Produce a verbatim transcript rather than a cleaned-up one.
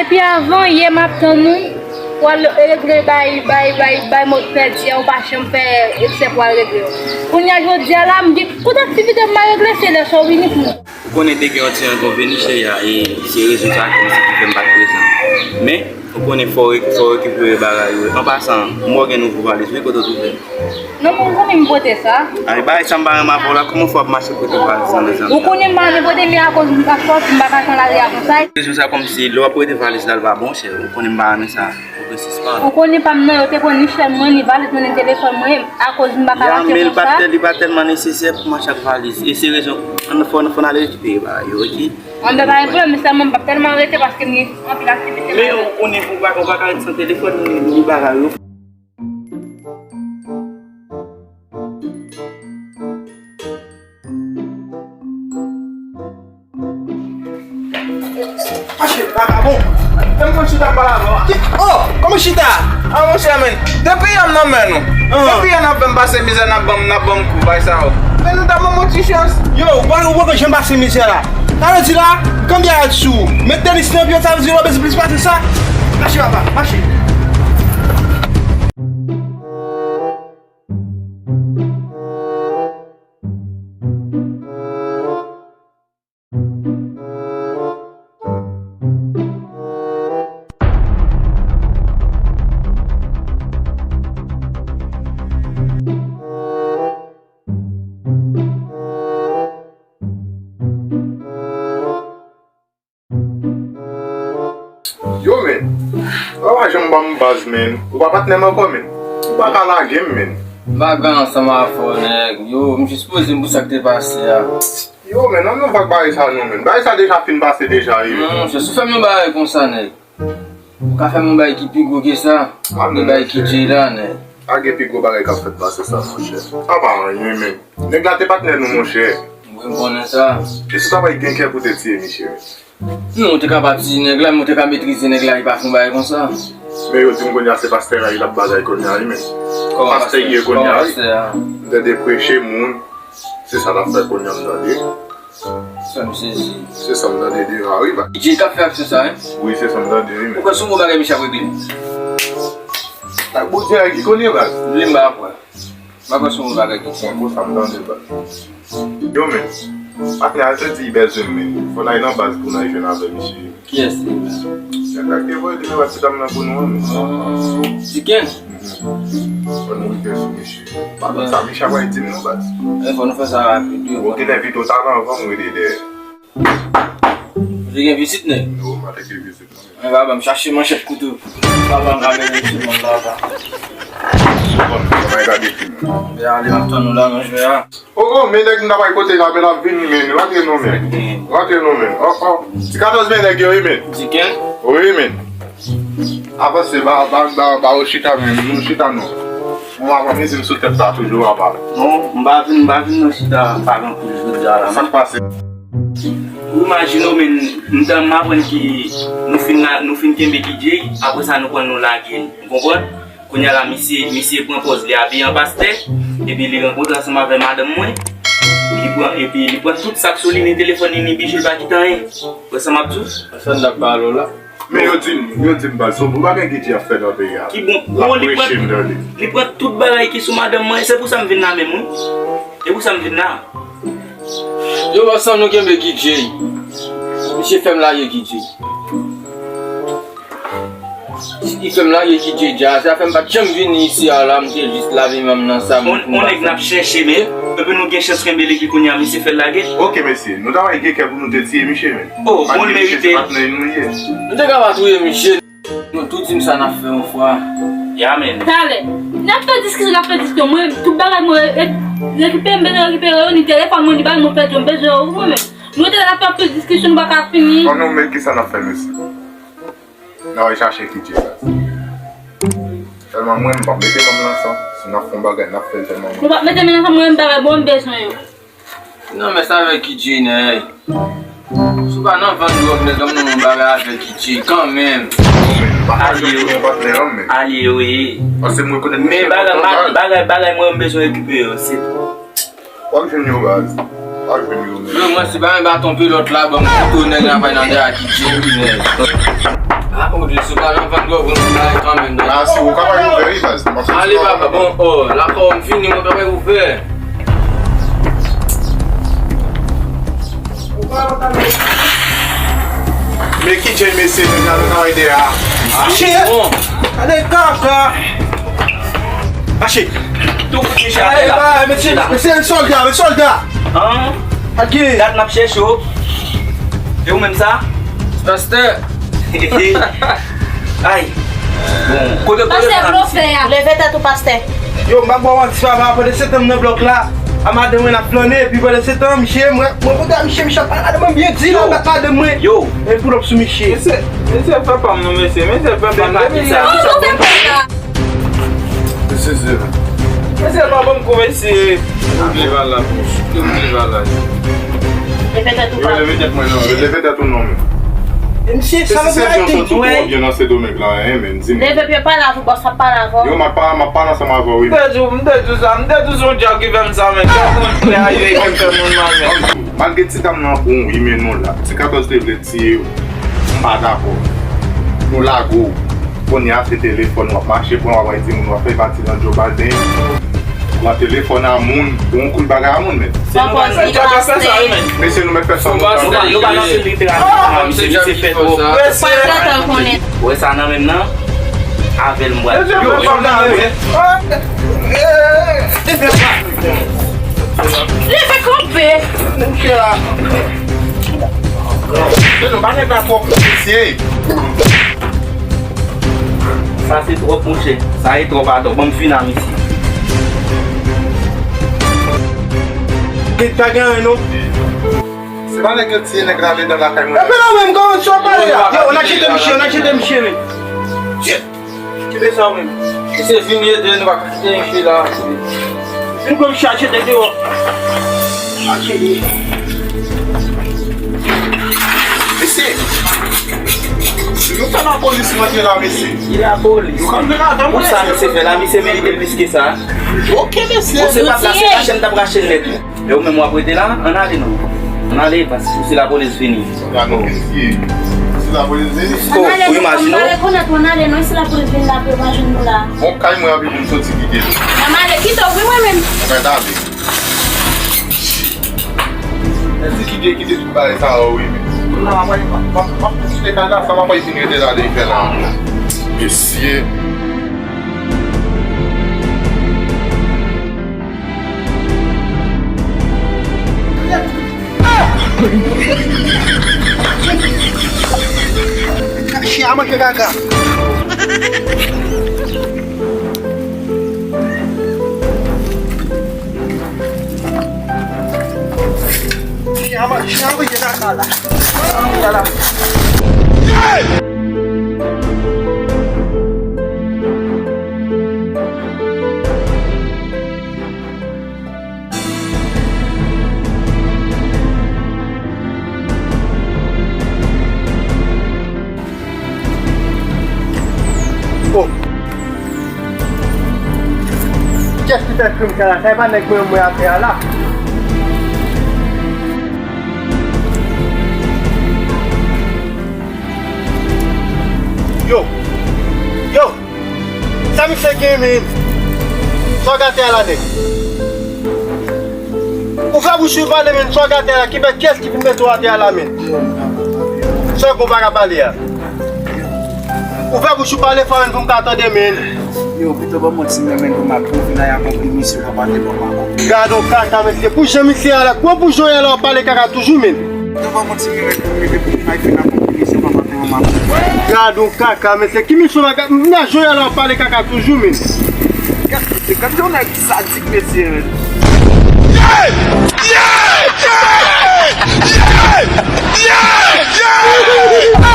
Depi avan yè m ap tann ou pou al regle bay, bay, bay, bay mwen pèdi a, ou pa janm fè esè pou al regle yo. Kounye a jodi a la, m gen tout aktivite m pa regle, se lè sa w vini pou mwen. Ou konnen te gen yon ti enkonveni, cheri a, e se rezon sa ki, ki fè m pa t prezan. Men, ou konnen fò w, fò w rekipere bagay yo. An pasan, m wè w gen nouvo valiz, wi, kote w twouve l? Non, mwen konnen m pote sa. Ay, bagay sa m pa renmen avè w la, kòman fò w ap mache pote valiz nan men zanmi? Ou konnen m pa renmen pote, men akoz m pa sòti, m pa ka pran lari a konsa. Rezon sa kòmsi, lè w ap pote valiz la, l pa bon, cheri. Ou konnen m pa renmen sa. Ou konnen pa m nan, yo te pran ni chèn mwen, ni valiz mwen, ni telefòn mwen, akoz m pa ka mache konsa. Ya, men li pa tèl-, li pa tèlman nesesè pou mache ak valiz. E se rezon, ann fò, fò n al rekipere bagay yo, oke? Ann, pa gen pwoblèm, men sèlman m p ap tèlman rete paske m gen anpil aktivite. Men ou konnen pou pa, ou pa ka ret san telefòn, ni, ni bagay yo. Mache, vagabon. Fè m konn chita m pale avè w. Ki, oh, kòman chita? Ah, monchè, men. Depi yè m nan men nou. Ah. Depi yè n ap fè m pase mizè, n ap ban m, n ap ban m kou, bay sa yo. Men nou ta ban m yon ti chans. Yo, ou pa, ou pa janm pase mizè la. Sa vle di la, kanbya a sou ou. Met tenis nan pye w, sa vle di w ap bezwen plis pase sa. Mache, papa, mache. Yo, men. Ou pa janm ban m baz, men. Ou pa patnè m ankò, men. Ou pa ka lage m, men. M pa gen ansanm avè w, nèg. Yo, m jis poze m pou sa k te pase a. Yo, men, ann nou vag bagay sa non, men. Bagay sa deja fin pase deja, wi, men. Non, monchè, si w fè m yon bagay konsa, nèg. Ou ka fè m yon bagay ki pi gwo ke sa. Ah, non, monchè. Yon bagay ki djey la, nèg. Pa gen pi gwo bagay k ap fèt pase sa, monchè. Sa pa anyen, men. Nèg la te patnè nou, monchè. Wi, m konnen sa. E si w ta pral gen kè pou te tiye misye, men? Non, ou te ka pa tiye nèg la, men ou te ka metrize nèg la, li pa fè yon bagay konsa. Men yo di m kounye a se pastè a, li ap bagay kounye a, wi, men. Kòman pastè, pastè ye kounye a, kòman wi. Pastè a? M tande preche moun, se sa l ap fè kounye a, m tande. Sa m sezi. Se sa m tande deja, wi, ba. Djey k ap fè aksyon sa, en? Wi, se sa m tande, wi, men. Ou kwè se yon bon bagay misye ap regle? Ak Bondye a ki konnen, baz. Li m pa kwè. M pa kwè se yon bagay ki fèt. Bon, sa m tande, baz. Yo, men, patnè a te di li bezwen m, men. Fò n al nan baz pou n al jwenn avè misye. Kiyès li menm? Nèg la ki te voye nimewo ti dam nan pou nou an, men. Oh, Tiken? Mhm. Fò nou rive sou misye. Pa konn sa misye ap di m non, baz. E fò nou fè sa rapid, wi. Ou genlè vide w ta nan avan m rele dèyè. Ou te gen vizit, nèg? Non, m pa te gen vizit. Mwen pa ban m chache manchèt kouto. Pa ban m ka mennen sou mwen papa. Sou mwen, mwen gade film. Mwen ale m ap tann ou la nan jwè a. Oh, oh, men nèg m ta bay kote la, men l ap vini, men. Rantre non, men. Rantre non, men. Oh, oh. Ti katòz men nèg yo, wi, men. Tiken? Wi, men. Avanse, ba, ba, ba, ba, ou chita, men. Nou chita, non. Mwen ap anvize m sou tèt sa toujou, apa. Non, m pa vin, m pa vin nan chita, pa gen kou jodi a la, non. Sa k pase? Ou imajine w, men, m t, m aprann ki nou fin la, nou fin kenbe K J, apre sa nou pran nou lage l. Ou konprann? Kounye a la, misye, misye pran pòz li abiye an pastè, epi li rankontre ansanm avè madanm mwen, li pran, epi li pran tout sa k sou li, ni telefòn li, ni biju, li pa kite anyen. Ou wè sa m ap di w? Sa n t ap pale w la? Men yo di m, yo di m, baz, se yon bon bagay K J ap fè nan peyi a. Ki bon? L ap preche m tande. Li pran tout bagay ki sou madanm mwen, se pou sa m vin la menm, wi. E pou sa m vin la. Yo, ansanm nou kenbe K J. Misye fè m lage K J. Li fè m lage K J dja. Sa fè m pa t janm vini isi a la, m te jis lave men m nan sa m. On, on nèg n ap chèche, men epi nou gen chans kenbe li ki kounye a, misye fè l lage. Oke, mesye, nou ta wè gen kè pou nou te tiye misye, men. Oh, bon, l merite. Patnè nou ye. Nou te ka pa touye misye. Nou tou di m sa n ap fè yon fwa. Ya, men. Talè. N ap fè diskisyon, n ap fè diskisyon. Mwen, tout bagay mwen re-, re-, rekipere, m bezwen rekipere yo, ni telefòn mwen, ni bagay mwen pèdi yo, m bezwen yo, wi, mwen menm. Nou rete la, n ap fè anpil diskisyon, nou pa ka fini. Ann nou, men kisa n ap fè, mesye? N a al chache K J la. Sèlman mwen, m p ap mete men m nan sa. Si n ap fè yon bagay, n ap fè l sèlman mwen. Nou p ap mete men nan sa, mwen, m bagay, bon, m bezwen yo. Non, men sa avèk K J, nèg. Si w pa nan vann dwòg, nèg, ann nou nan bagay avèk K J, kanmenm. Alye yo. Alye yo ye. Paske mwen konnen men bagay, bagay, bagay mwen, m bezwen rekipere yo, se W ap jwenn yo, baz. W ap jwenn yo, men. Yo, mwen, se pa yon baton pelòt la, ban m kouto nèg la bay nan dèyè K J, wi, nèg. Ou di sou pa nan vann gwo pou nou bay kanmenm, non? Ah, si ou kapab ouvè, wi, baz. Ale, papa, bon, oh, lakò, m fini, mwen kapab ouvè. Men ki jan mesye nèg la nou travay de a. Mache! Bon. Ale kaka! Mache! Tou kout mesye atè la. Mesye, mesye, sòlda, mesye, sòlda! An? Gad n ap chèche w. E ou menm sa? Pastè. Ay. Bon, kote, kote pastè blofè a. Leve tèt ou, pastè. Yo, m ap ba w manti, papa, pandan se tan m nan blòk la, a madanm mwen ap flannen, epi pandan se tan, misye, mwen, mwen kontan misye, misye ap pale madanm mwen byen di, la bat madanm mwen. Yo. E pull up sou misye. Mesye, mesye fè pa m non, mesye, mesye fè pa m. Depi yè, misye ap fè pa m. Mesye, mesye. Mesye pa ban m kou, mesye. Oubli valab, oubli valab. Leve tèt ou, papa. Yo, leve tèt mwen non, leve tèt ou non, men. E misye, sa nou pral di, mwen. Leve pye pale avè w, bòs ap pale avè w. Yo, m ap pa, m ap pale ansanm avè w, wi. M te di w, m te di w se yon djòb ki fè m sa, men. Djòb mwen fè a, yo, ki fè m mal, men. Malgre ti dam nan pran w, wi, men nou la. Ti katòz te vle tiye w. M pa dakò. Nou lage w. Kounye a se telefòn w ap mache pran, w ap bay timoun, w ap fè pati nan djòb al den. Pran telefòn a moun, yon kout bagay a moun, men. Se nou pa, nou pa fè sa, wi, men. Mesye, nou mèt fè sa, nou pa, nou pa lanse literalman, misye, misye fè twòp. Pastè ta konnen. Ou wè sa nan men m nan? Avè l m pral. Leve kanpe. Mesye, nou pa nèg la twòp, mesye. Sa se twòp, monchè. Sa e twòp atò. Ban m fin a misye. Li pa gen anyen, non. Se pa nèg yo tiye nèg la dedan lakay mwen. Epi non, men, kòman sa pale a? Yo, n a jete misye, n a jete misye, men. Shit. Kite sa, men. Misye vini ede, nou pa ka kite misye la. Vin pran misye a jete deyò. Mesye, nou fè lapolis rantre la, mesye. Ki lapolis? Nou rantre la, pou sa misye fè la, misye merite plis ke sa. Ok, mesye. Bon, se pa sa, se rache m t ap rache l nèt. E ou menm w ap rete la? Ann ale non. Ann ale, paske si lapolis vini. Gad nou, mesye. Si lapolis vini. Oh, ou imajine w? Ann ale, konnen tou, ann ale non, si lapolis vini la, pou yo pa jwenn nou la. Bon, kay mwen anvi pou m soti kite l. Ann ale, kite w, wi, mwen menm. Mwen ta vle. Mèsi, kite, kite tout bagay sa yo, wi, men. Non, mwen, mwen, mwen, mwen kite kay la, sa mwen pa fin rete la, de fè la. Mesye. Chen a manje kaka. Chen a manje kaka la. Kaka la. Oh. Kiyès ki fè krim sa la? Sa e pa nèg mwen, mwen atè a la. Yo. Yo. Sa misye gen, men? Sa w gate a la, nèg? Ou fè bouch ou pale, men, sa w gate a la, ki fè, kiyès ki vin mete w atè a la, men? Sa w gen w pa ka pale a? Ou fè bouch ou pale fò, men, pou m ka tande, men. Yo, pito ban m yon ti men, men, pou m ap pwouve nan y a konpli misye, papa te ban m akò. Gad yon kaka, mesye. Pou jan misye a la, gwo boujon y a la, w ap pale kaka toujou, men. Pito ban m yon ti men, men, pou m mete pou m bay fè nan konpli misye, papa. Gad yon kaka, mesye. Ki misyon la, gad, nan jounen la, w ap pale kaka toujou, men. Gad, gad yon nèg sadik, mesye, men. Yeah! Yeah! Yeah! Yeah! Yeah! Yeah!